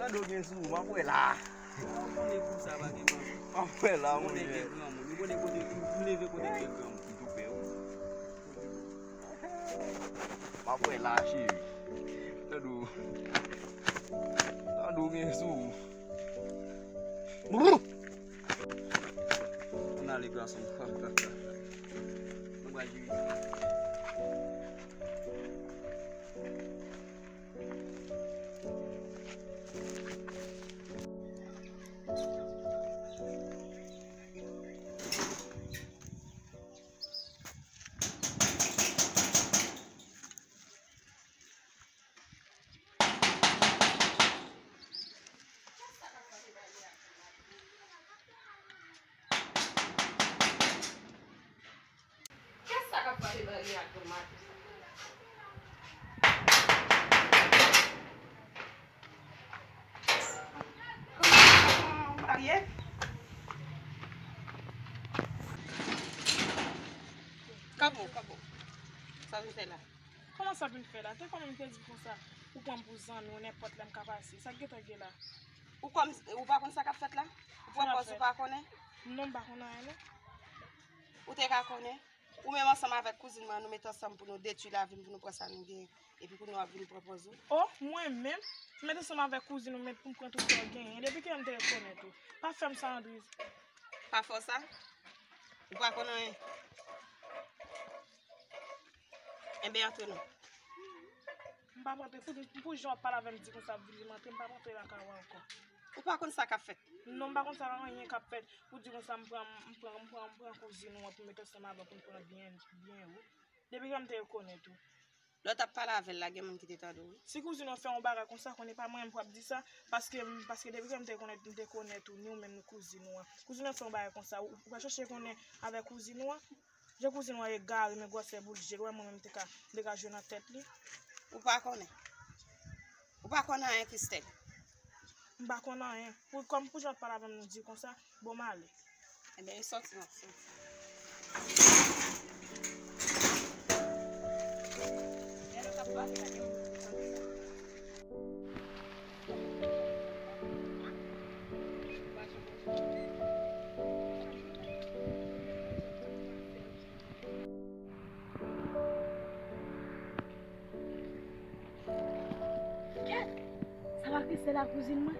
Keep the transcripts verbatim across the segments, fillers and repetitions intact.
Tande w gen sou ou, m ap wè la. Ou konnen kou sa pa gen manti. M ap wè la, monchè. Ou konnen gen granmoun. Ou konnen kote m leve kote gen granmoun. M tou pè, wi. M ap wè la, cheri. Tande w. Tande w gen sou ou. Brrr! Ann ale, gason. Nou pral jere. Kiyès sa k ap frape baryè ak grann maten sa? Kòman baryè? Kapo, kapo. Sa w vin fè la? Kòman sa vin fè la? Te konnen m te di konsa, ou pran m pou zanmi w, nenpòt lè m ka pase. Sa k gentan gen la? Ou kòm, ou pa konn sa k ap fèt la? Ou pran pòz ou pa konnen? Non, m pa konn anyen, non. Ou te ka konnen? Ou menm ansanm avèk kouzin mwen an, nou met ansanm pou nou detwi lavi n, pou nou pran sa nou genyen. Epi kounye a w ap vin pran pòz ou. O, mwen menm? Met ansanm avèk kouzin ou, met pou m pran tout sa w genyen. Depi kilè m te rekonèt ou? Pa fè m sa, Andriz. Pa fè w sa? Ou pa konn anyen. Enben, antre non. M p ap antre. Pou, pou jan w ap pale avè m, di konsa, ap vin antre, m p ap antre lakay ou ankò. Ou pa konn sa k ap fèt? Non, m pa konn sa anyen k ap fèt. Ou di konsa, m pran, m pran, m pran, m pran kouzin ou an pou m met ansanm avè w pou m pran byen, byen ou. Depi lè m te rekonèt ou. Lè w t ap pale avè l la, gen moun ki te tande w, wi. Si kouzin ou an fè yon bagay konsa, konnen pa mwen menm pou ap di sa, paske, paske depi lè m te konèt, m te konèt ou, ni ou menm ni kouzin ou an. Kouzin ou an fè yon bagay konsa, ou, ou pa chèche konnen avè kouzin ou an? Jan kouzin ou an egare, men gwosè boul je l, ou wè mwen menm m te ka, m te ka jwe nan tèt li. Ou pa konnen? Ou pa konn anyen, Christelle? M pa konn anyen. Pou, kòm pou jan w ap pale avè m, nou di konsa, bon, m ale. Enben, e sòti, m ap sòti. Lè nou t ap pale, pa gen moun ki tande sa. Kèt! Sa pa Christelle la kouzin mwen?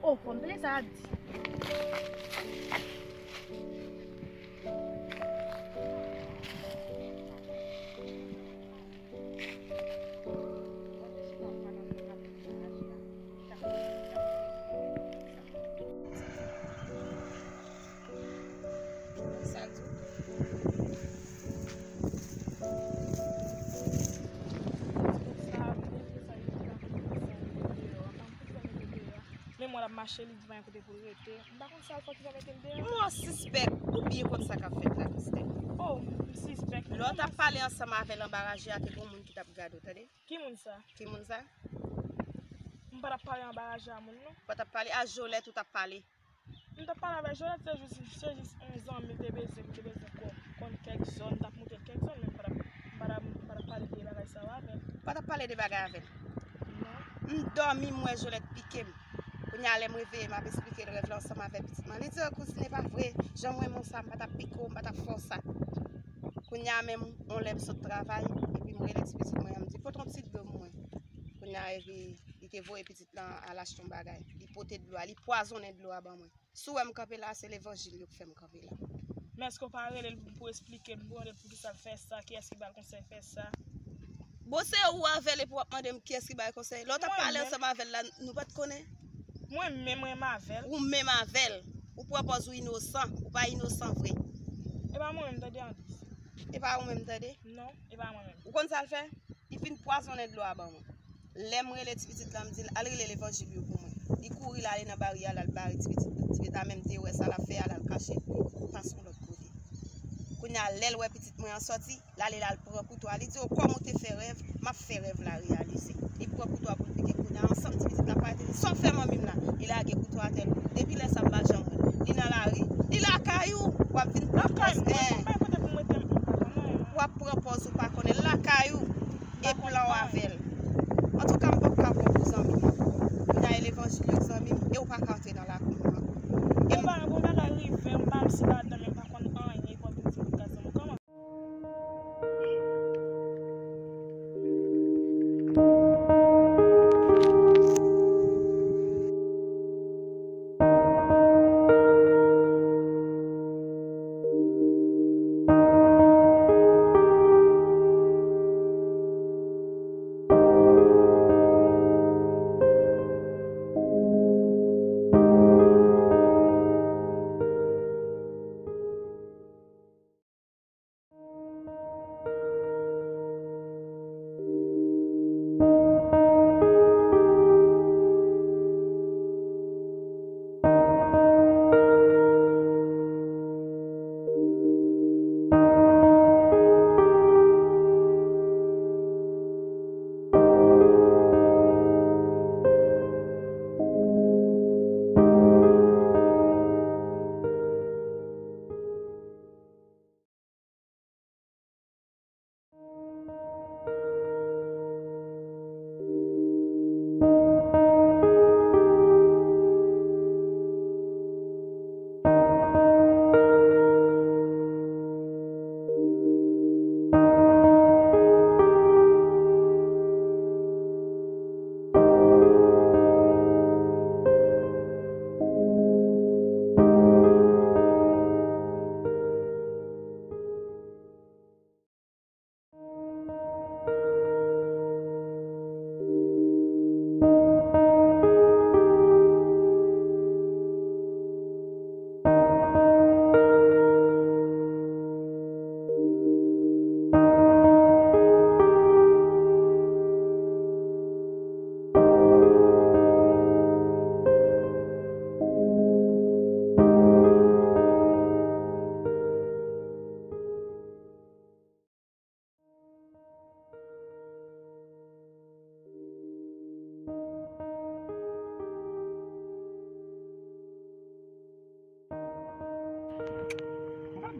O, fò m tande sa y ap di. Men mwen l ap mache, li di pa gen kote pou l rete. M pa konn sa l fè ki fè mete l deyò. Mwen sispèk, ou byen konn sa k ap fèt la, Christelle. O, m sispèk. Lè w t ap pale ansanm avè l anba raje a, te gen yon moun ki t ap gade w, tande? Ki moun sa? Ki moun sa? M pa t ap pale anba raje a moun, non. Ou pa t ap pale a Jolèt, ou t ap pale. M t ap pale avèk Jolèt, se jis, se jis yon zanmi l te bezwen, m te bezwen kon, konn kèk zòn, m t ap montre l kèk zòn, men m pa t ap, m pa t ap, m pa t ap pale de bagay sa yo avè l. Ou pa t ap pale de bagay avè l? Non. M dòmi, m wè Jolèt pike m. Kounye a, lè m reveye, m ap esplike l rèv la ansanm avèk pitit mwen. Li di, o, kouzin, e pa vre. Jan m renmen w sa, m pa t ap pike w, m pa t ap fè w sa. Kounye a menm, yon lè m sot travay, epi m rele ti pitit mwen an, m di, pote yon ti dlo pou mwen. Kounye a, epi li te voye pitit lan al achte yon bagay. Li pote dlo a, li pwazonnen dlo a ban mwen. Si w wè m kanpe la, se levanjil yo k fè m kanpe la. Men èske w pa rele l pou esplike l, pou mande l poukisa l fè sa, kiyès ki ba l konsèy fè sa? Bon, se ou avè l epi w ap mande m kiyès ki ba l konsèy. Lè w t ap pale ansanm avè l la, nou pa t konnen? Mwen menm, mwen menm avè l. Ou menm avè l. Ou pran pòz ou inosan, ou pa inosan vre. E pa mwen menm tande, Andris. E pa ou menm tande? Non, e pa mwen menm. Ou konn sa l fè? Li fin pwazonnen dlo a ban mwen. Lè m rele ti pitit la, m di l, al rele levanjil yo pou mwen. Li kouri, l ale nan bari a, l al bare ti pitit la. Ti pitit la menm te wè sa l ap fè a, l al kache, li pase yon lòt kote. Kounye a, lè l wè pitit mwen an sòti, l ale, l al pran kouto a. Li di, o, kòm ou te fè rèv, m ap fè rèv la reyalize. Li pran kouto a pou l pike. Kounye a, ansanm ti pitit la parèt, li di, sa w fè manmi m la? Li lage kouto a atè. Depi lè sa, m pa janm wè l. Li nan lari, li lakay ou, w ap vin pran pòz. Lakay mwen, mwen pa kote pou mete m, m pa konnen. W ap pran pòz ou pa konnen. L lakay ou, e plan w avè l. Antouka, m p ap ka pran w pou zanmi m ankò. Kounye a, e levanjil.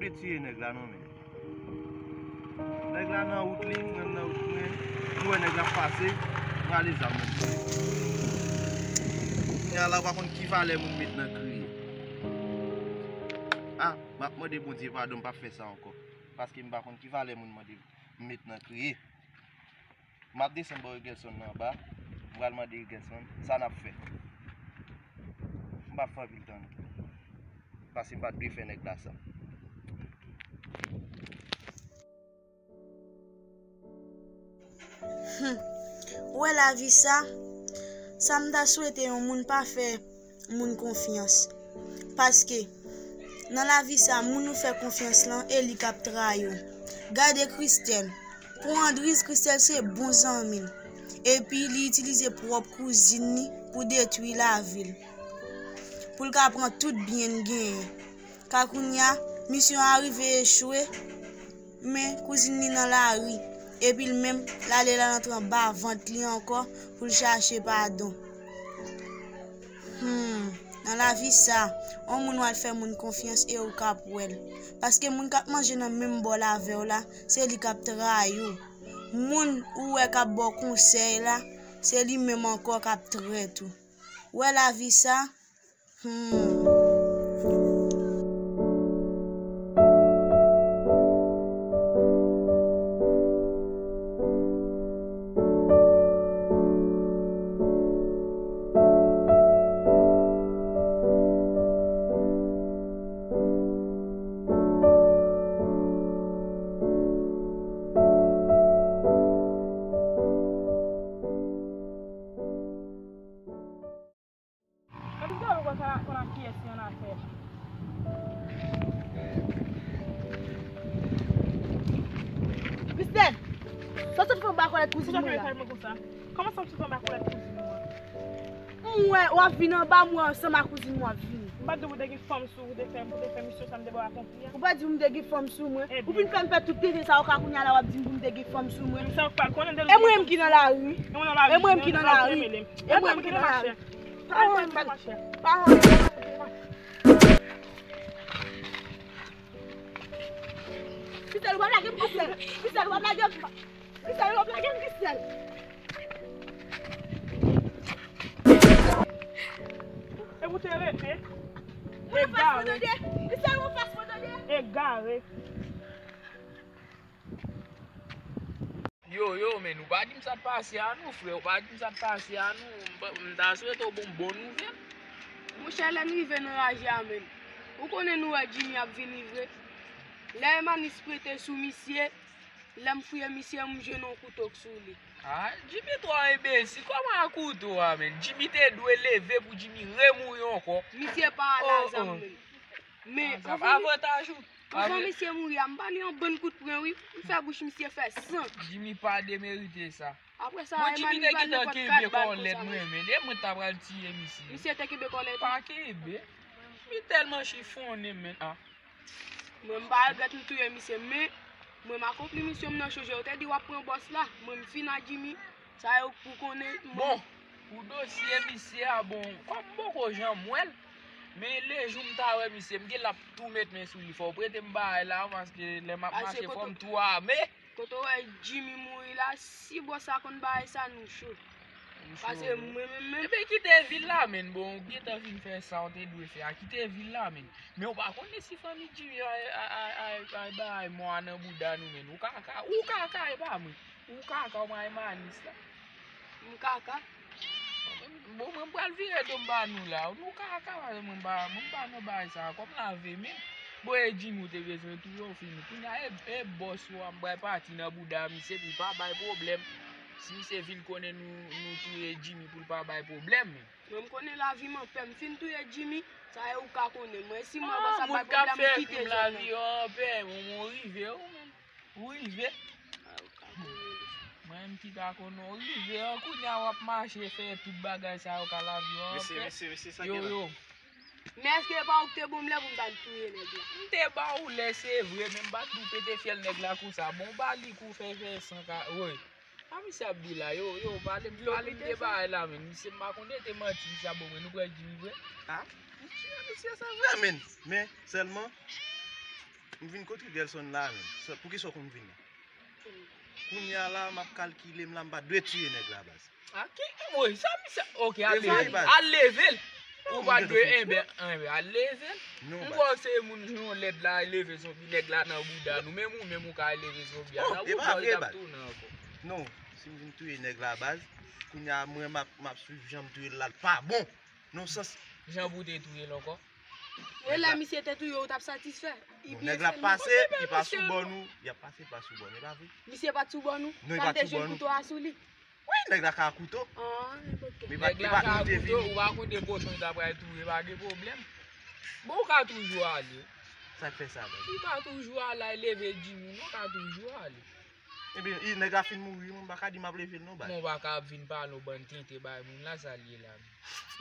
Vle tiye nèg la non, men. Nèg la nan wout li, mwen nan wout mwen. M wè nèg la ap pase, m rale zam mwen. Kounye a la, ou pa konn ki valè moun met nan kriye. A, m ap mande Bondye padon, m p ap fè sa ankò. Paske m pa konn ki valè moun mande, m met nan kriye. M ap desann bò Rigelson nan anba. M pral mande Rigelson sa n ap fè. M p ap fè anpil tan non. Paske m pa t dwe fè nèg la sa. Hmm. Ou wè lavi sa? Sa m ta swete yon moun pa fè moun konfyans. Paske, nan lavi sa, moun ou fè konfyans lan, e li k ap trayi w. Gade Christelle. Pou Andris, Christelle se bon zanmi l. Epi, li itilize pwòp kouzin li pou detwi lavi l. Pou l ka pran tout byen l genyen. Ka kounye a, misyon an rive echwe, men kouzin li nan lari. Epi l menm, l ale l al antre anba vant li ankò pou l chache padon. Hmm, nan lavi sa, yon moun w al fè moun konfyans e ou k ap wè l. Paske moun k ap manje nan menm bòl avè w la, se li k ap trayi w. Moun ou wè k ap ba w konsèy la, se li menm ankò k ap trèt ou. Ou wè lavi sa? Hmm. Epi sa ou konn sa konn ak kiyès li annafè? Christelle! Sa w sot fè anba kòlèt kouzin mwen la? Kòman sa w sot fè anba kòlèt kouzin mwen? M wè w ap vin anba, m wè ansanm ak kouzin mwen w ap vini. M pa t di w ou te gen fanm sou ou, ou te fè, ou te fè misyon sa m te ba w akonpli a? Ou pa di m te gen fanm sou mwen? Ou vin fè m fè tout tenten sa yo ka kounye a la w ap di m pou m te gen fanm sou mwen. Sa w pa konnen de. E mwen menm ki nan lari. E mwen menm ki nan lari. E mwen menm ki nan lari. Pawòl, pawòl. Christelle, ou pa lage m, Christelle. Christelle, ou pa lage m. Christelle, ou pa lage m, Christelle. E ou te rete. Egare. Christelle, ou fas mwen tande. Egare. Yo, yo, men, ou pa di m sa k pase a non, frè, ou pa di m sa k pase a non, m pa, m ta swete w bon, bon nouvèl. Monchè, lè n rive nan raje a, men, ou konnen nou wè Jimmy ap vini vre. Lè Emanis prete sou misye, lè m fouye misye, m jwenn yon kouto k sou li. Ah, Jimmy twò enbesil, kòman a kouto a, men? Jimmy te dwe leve pou Jimmy remouri ankò. Misye pa al a zam, men. Men, anvan, avantaj ou? Anvan misye mouri a, m ba li yon bann kout pwen, wi. M fè bouch misye fè san. Jimmy pa demerite sa. Apre sa, Emanis ba l nenpòt kat bal konsa, men. E mwen t ap pral tiye misye. Misye te kenbe kòlèt. Pa kenbe. Jimmy tèlman chifonnen, men, ah. Mwen, m pa regrèt m touye misye, men mwen, m akonpli misyon m nan. Chonje, yo te di w ap pran bòs la. Mwen, m fin a Jimmy. Sa yo pou konnen, mwen. Bon, pou dosye misye a, bon, kòm m poko janm wè l, men lejou m ta wè misye, m gen l ap tou met men sou li. Fò w prete m bagay la, paske lè m ap mache, fò m tou ame. Kote w wè Jimmy mouri la, si bòs la konn bagay sa, nou cho. Paske mwen menm, menm. Ebyen, kite vil la, men. Bon, ou gentan fin fè sa w te dwe fè a. Kite vil la, men. Men ou pa konnen si fanmi Jimmy ay, ay, ay, ay, ay bagay mò a nan bouda nou, men. Ou kaka, ou kaka, e pa mwen. Ou kaka, ou mwen Emanis la. M kaka. Bon, mwen pral vire do m ba nou la. Nou kaka, mwen pa, mwen pa nan bagay sa. Kòm lave men. Bon, e Jimmy ou te bezwen touye w fini. Kounye a, e, e bòs ou a, m pral pati nan bouda misye pou l pa bay pwoblèm. Si misye vin konnen nou, nou touye Jimmy pou l pa bay pwoblèm. Mwen, m konnen lavi m anpè. M fin touye Jimmy, sa e ou ka konnen. Mwen, si m wè bòs ap bay pwoblèm, m kite zòn nan. Moun k ap fè krim lavi yo anpè, ou, ou rive, ou menm. Ou rive. Mwen menm ki ka konnen ou rive an, kounye a w ap mache fè tout bagay sa yo ka lavi yo anpè. Mesye, mesye, mesye, sa gen la? Yo, yo. Men èske e pa ou ki te ban m lè pou m t al touye nèg la? M te ba ou lè, se vre, men m pa t di w pete fyèl nèg la konsa. Bon, w ba li kou fè fè san ka, woy. Sa misye ap di la, yo, yo, pale m, pale m de bagay la, men. Misye, m pa konn rete manti, misye ap ban mwen, nou pral di m vre. Ah, misye, misye, se vre, men. Men, sèlman, M vin kote Gelson la menm. Sa, poukisa w konn vin la? Kounye a la, m ap kalkile m la, m pa t dwe tiye nèg la, baz. A ki? Woy, sa misye. Ok, al leve l. Al leve l. Ou pa t dwe, enben, enben, al leve l. M kwè se moun nou lèd la, leve zonbi nèg la nan bouda nou. Menm ou, menm ou ka leve zonbi a nan bouda w, li t ap tounen ankò. Non, si m vin touye nèg la, baz, kounye a mwen m ap, m ap swiv jan m touye l la, l pa bon. Non sans. Jan pou w te touye l ankò. E lè misye te touye w, ou t ap satisfè? Nèg la ap pase, li pa sou bò nou. Li ap pase, li pa sou bò nou, e pa vre? Misye pa t sou bò nou? Non, li pa t sou bò nou. Kouto a sou li. Wi, nèg la ka kouto. Ah, ok. Nèg la ka kouto, ou pa konte kochon li ta pral touye, pa gen pwoblèm. Bon, ou ka toujou ale. Sa k fè sa, baz? Ou ka toujou ale, al leve Jimmy, non, ou ka toujou ale. Ebyen, i, nèg la fin mouri, mwen pa ka di m ap leve l non, baz. Mwen pa ka ap vin pale yon bann tenten bay moun la, sa l ye la menm.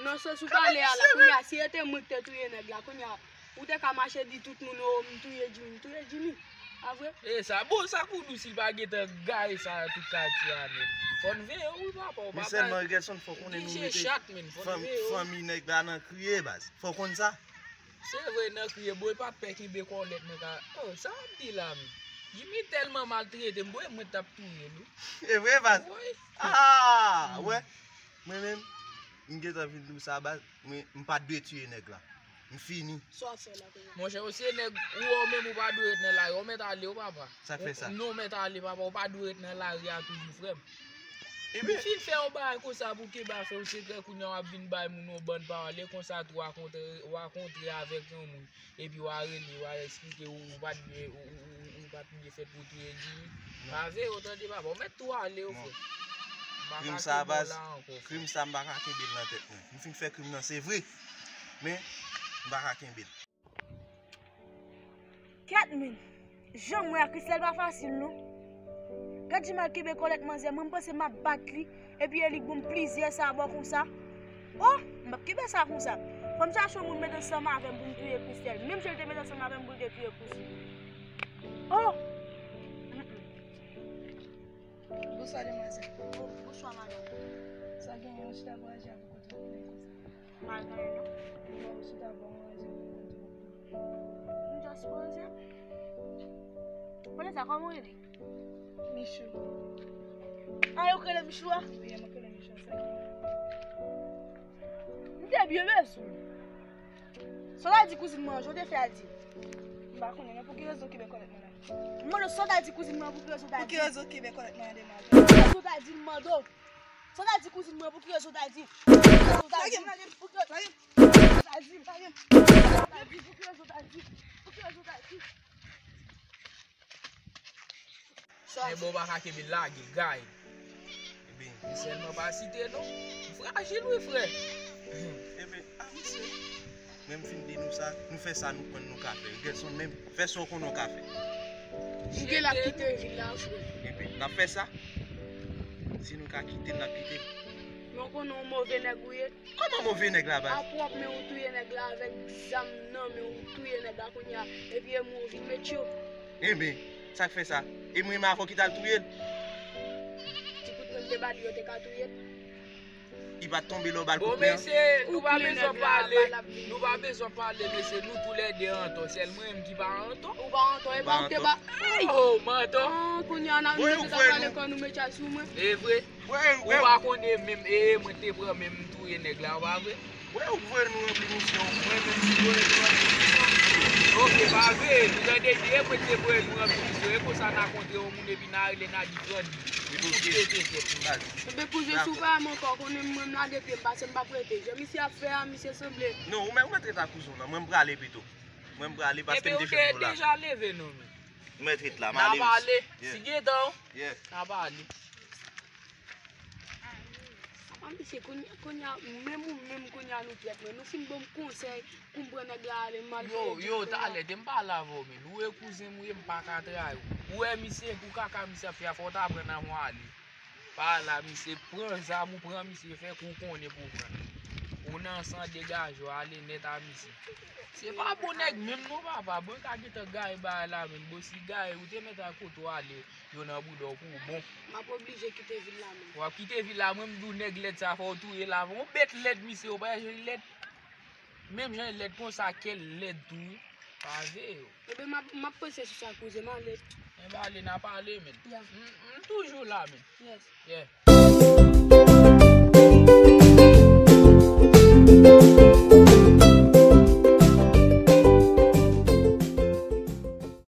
Non, sans ou pale a la, kounye a, si e te mwen ki te touye nèg la, kounye a, ou te ka mache di tout moun, o, m touye Jimmy, m touye Jimmy. Pa vre? E sa, bon, sa k ou di si l pa gentan gaye sa tout katye a menm. Fò n veye wi, papa, w pa bay. Men sèlman, Gelson, fò konnen nou mete fanmi nèg la nan kriye, baz. Fò konn sa. Se vre nan kriye, bwoy pa t pè kenbe kòlèt mwen ka. Oh, sa w ap di la menm? Jimmy tèlman maltrete m, bwoy mwen t ap touye l wi. E vre, baz? Wi. Ah, wè. Mwen menm, m gentan vin di w sa, baz. Mwen, m pa t dwe tiye nèg la. M fini. Sa w ap fè la kounye a? Monchè, ou se nèg, ou wè w menm ou pa dwe ret nan lari, ou mèt ale wi papa. Sa k fè sa? Non, ou mèt ale papa, ou pa dwe ret nan lari a toujou, frè m. Ou fin fè yon bagay konsa pou kenbe afè w sekrè, kounye a w ap vin bay moun yon bann pawòl, e konsa tou w a kontre, w a kontre avèk yon moun, epi w a rele, w a eksplike ou, ou pa t byen, ou, ou, ou, ou pa t byen fèt pou touye Jimmy. Pa veye w tande papa, ou mèt tou ale wi frè. Krim sa, baz, krim sa m pa ka kenbe l nan tèt mwen. M fin fè krim nan, se vre, men m pa ka kenbe l. Kèt men, jan m wè a Christelle pa fasil non. Gad jan m al kenbe kòlèt manzè, mwen m panse m ap bat li, epi e li k ban m plizyè sabò konsa. Oh, m p ap kenbe sa konsa. Fò m chache yon moun met ansanm avè m pou m touye Christelle, menm jan l te met ansanm avè m pou l te touye kouzin. Oh! Mm, mm. Bonswa, demwazèl. Oh, bonswa, madanm. Sa genyen, ou chita bò aji a pou kote w vini konsa? M pa genyen, non. Bon, ou chita bò aji a pou kote w vini. M just poze m. Konnen sa, kòman w rele? Michou. Ah, yo k rele Michou a? Wi, yo k rele Michou a, sa genyen? M te byen bezwen w. Sa w ta di kouzin mwen an, jan w te fè al di l? M pa konnen, men pou ki rezon w kenbe kòlèt mwen la? M mande w sa w ta di kouzin mwen an, pou ki rezon w ta di l? Pou ki rezon w kenbe kòlèt mwen an, demwazèl? Pou ki rezon w ta di l, m mande w? Sa w ta di kouzin mwen an, pou ki rezon w ta di l? Pou ki rezon w ta di l? Pou ki rezon w ta di l? Pou ki rezon w ta di l? Pou ki rezon w ta di l? Men bon, w pa ka kenbe l, lage l, gaye l. Ebyen. Li sèlman pa site non. M frajil wi, frè. Ebyen, a misye. Menm fin di nou sa, nou fè sa nou konn nou ka fè. Gelson menm, fè sa w konnen w ka fè. M gen la kite vil la, frè. Ebyen, n ap fè sa. Si nou ka kite l, n ap kite l. Men w konnen w move nèg ou ye. Kòman move nèg la, baz? A pwòp men w touye nèg la avèk zam nan men w touye nèg la kounye a. Epi e mwen w vin met yo. Enben, sa k fè sa? E mwen menm avè w ki t al touye l? Ti kout men m te ba li yo te ka touye l. Li pa t tonbe lè w ba l kout men an? Bon, mesye, nou pa bezwen pale. Nou pa bezwen pale, mesye. Nou toulède antò. Sèl mwen menm ki pa antò. Ou pa antò, e pa ou te ba. Oh, mantò. Ah, kounye a, n ap mete sa pale kò nou, metye sou mwen. E vre. Ou pa konnen menm, e mwen te pran menm m touye nèg la, pa vre? Wè ou voye nou ranpli misyon, mwen menm si voye nou ranpli misyon. Ok, pa vre, nou tande di e mwen te voye nou ranpli misyon, e konsa n a kontre yon moun epi n a rele n a di pran li. Li pou pete tèt li. Ebyen kouzen, si w pa renmen ankò, konnen mwen m lage pye m pase m p ap rete. Jan misye ap fè a, misye sanble. Non, ou mèt, ou mèt ret ak kouzen w nan, mwen m prale pito. Mwen m prale paske m te jwenn nou la. Ebyen ou te deja leve non men. Ou mèt ret la, m ale. N ap ale, si gentan, n ap ale. Apa misye, kounye a, menm ou menm kounye a nou trèt mwen. Nou fin ban m konsèy pou m pran nèg la ale, m al fè. Yo, yo, talè, te m pale avè w, men ou e kouzen m ou ye, m pa ka trayi w. Ou wè misye, pou kaka misye ap fè a, fò w ta pran nan mwen ale. Pa la, misye, pran zam ou, pran misye, fè kou w konnen pou w pran. Ou nan san, degaje w, ale nèt a misye. Se pa bon nèg menm non, papa. Bon, ka gentan gaye bagay la menm. Bon, si gaye, ou te mèt al kote w ale. Yo nan bouda w pou w bon. M ap oblije kite vil la menm. W ap kite vil la, mwen m di w nèg lèd sa fò w touye l avan. Yon bèt lèd misye, ou pa wè jan l lèd? Menm jan l lèd konsa, kè l lèd tou wi. Pa veye yo. Ebyen, m ap, m ap panse sou sa, kouzen, m ale. Enben ale, n a pale, men. Yeah. M, m toujou la, men. Yes. Yeah.